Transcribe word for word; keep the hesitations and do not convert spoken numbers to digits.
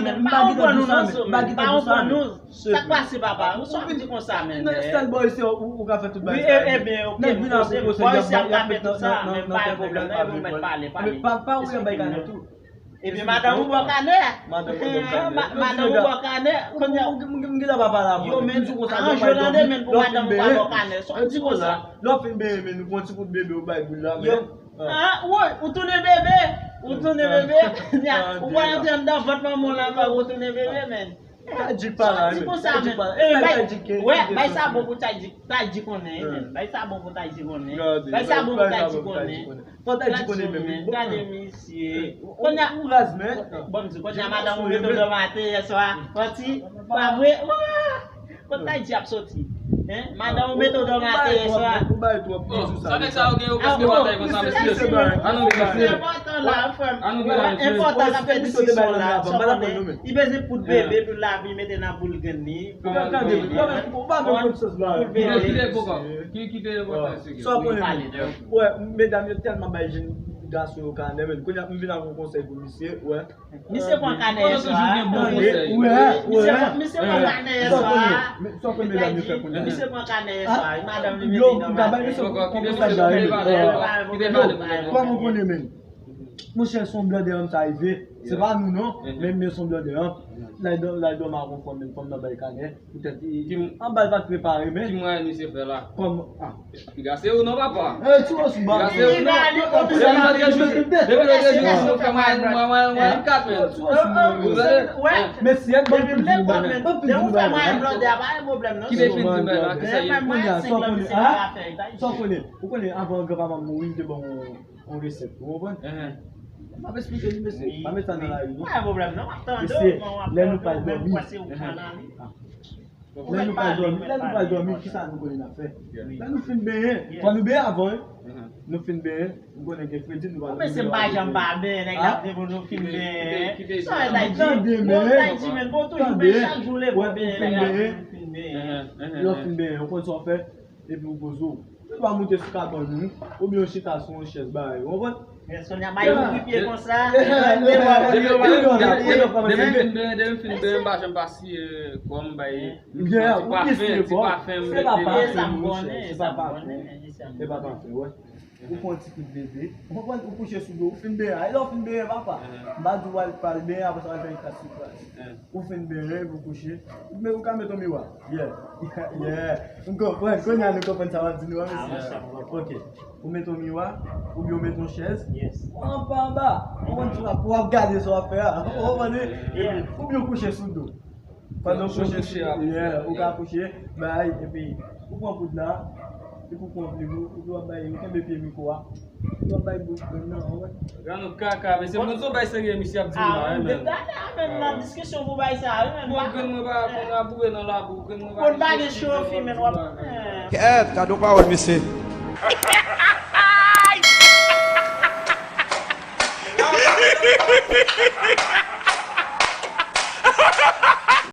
Men, pa ou pran nou nan zo, men. Pa ou pran nou. Sa k pase, papa? Ou sòti konsa, men. Nan style boy, se ou, ou ka fè tout bagay sa. Wi, e, ebyen, ok, m poze m. Boy, si ap ka fè tout sa, men pa gen pwoblèm, non, e bon, mèt pale, pale. Pa, pa ou yon bay kanè tou. Epi madanm ou bò kanè. Madanm ou bò kanè. Kounye a, m gen dwa pa pale avè w. Yo, men, aranje w tande, men, pou madanm ou pa bò kanè. Sòti konsa. Lè w fin benyen, men, nou pran ti kout bebe, ou bay boul la, men. Ah, woy, ou tounen bebe. Ou tounen bebe. Nya, ou pral antre anndan vant manman w la ankò, ou tounen bebe, men. Tayji pa la, men. Tayji pa la. Wè, bay sa bon pou Tayji, Tayji konnen, men. Bay sa bon pou Tayji konnen. Bay sa bon pou Tayji konnen. Fò Tayji konnen, men. Gade misye. Kounye a, ou raz, men. Bon, m di, kounye a madanm ou mete w dòmi atè yè swa. Manti, pa vre. Kot Tayji ap soti? Hein? Madanm ou mete w dòmi atè yè swa. Ou bay twòp, ou bay twòp. Bon, sa nèg sa yo gen yo prèske batay konsa, mesye. Ann nou gen la, mesye. Enpòtan la, frè m. Ann nou gen la, mesye. Enpòtan k ap fè diskisyon la. Sa w konnen? Li bezwen poud bebe pou lavi mete nan boul grenn li. Kite, kite, kite enpòtan, mesye. Ki, kite enpòtan, mesye. Sa w konnen? Wè, medam yo tèlman bay jèn gason yo kanè, men kounye a m vin ak yon konsèy pou misye, wè. Misye pran kanè yè swa. Misye pran kanè yè swa. Misye pran kanè yè swa. Madanm li mete dòmi atè. Kòman konnen, men? Monchè, se yon blòdè an sa rive. Se pa nou, non. Men, men se yon blòdè an. L al dòmi ak yon fanm, men fanm nan bay kanè. Poutèt anba l pa t prepare, men. Ki mwayen misye fè la? Kòm, ah. Piga se ou non, papa. Eh, ti wòch ba. Piga se ou non. Depi lòt jou, depi lòt jou, si nou fè mwayen, mwayen, mwayen kat, men. Ti wòch ba. Mesye, ban m fin di nou bagay. Ban m fin di nou bagay. Ki te fin di bagay la, ki sa ye? Kounye a, sa w konnen, ah? Sa w konnen? Ou konnen, avan granpapa m mouri, m te ban yon, yon resèt. Ou konprann? M ap esplike nou, mesye. Pa met sa nan lari, non. Pa gen pwoblèm, non. M ap tande w, men w ap tande w, men m kwè se ou k pran nan li. Lè nou pral dòmi, lè nou pral dòmi, kisa nou konnen n ap fè? Lè nou fin benyen, fò nou benyen avan, wi. Nou fin benyen, nou konnen gen fredi, nou pral dòmi. Mesye, m pa janm pa benyen, nèg la di pou nou fin benyen. Sa e Tayji. Tande, men. Tayji, men, bon, toujou benyen, chak jou leve benyen, nèg la di nou fin benyen. Lè w fin benyen, ou konn sa w fè? Epi ou poze w. Ou pa moute sou kabann ou, oubyen ou chita sou yon chèz bagay, ou konprann? Yes, kounye a bay yon kou pye konsa. Depi m fin benyen, depi m fin benyen, m pa janm pa siye kò m bay ti pafen, ti pafen m mete. Se pa pafen, monchè, se pa pafen. Se pa pafen, wè. Ou pran ti kout bebe, ou konprann, ou kouche sou do, ou fin benyen. E lè w fin benyen, papa, m pa di w al pral benyen, apre sa w al fè yon kras sou kras. Ou fin benyen, epi w kouche. Men ou ka met yon miwa. Yeah. Yeah. M konprann. Kounye a nou konprann sa w ap di nou an, mesye. Ok. Ou met yon miwa, oubyen ou met yon chèz. Ou anba anba. Ou konn sa w ap, w ap gade sa w ap fè a. Ou konprann? Epi, oubyen ou kouche sou do. Pandan w kouche sou do, yeah, ou ka kouche, bay, epi ou pran poud la, epi ou pran plim ou, epi w ap bay, ou kenbe pye mikwo a. Yo bay bout grenn nan, wè. Grann ou kaka, mesye, moun se yon bay serye misye ap di nou la, wi, men. Gade a, men, nan diskisyon pou bay sa, wi, men. Bon, grenn mwen pa konn laboure nan labou, grenn mwen pa gen cho fi, men, w ap, eh. Kèt, gade yon pawòl, mesye.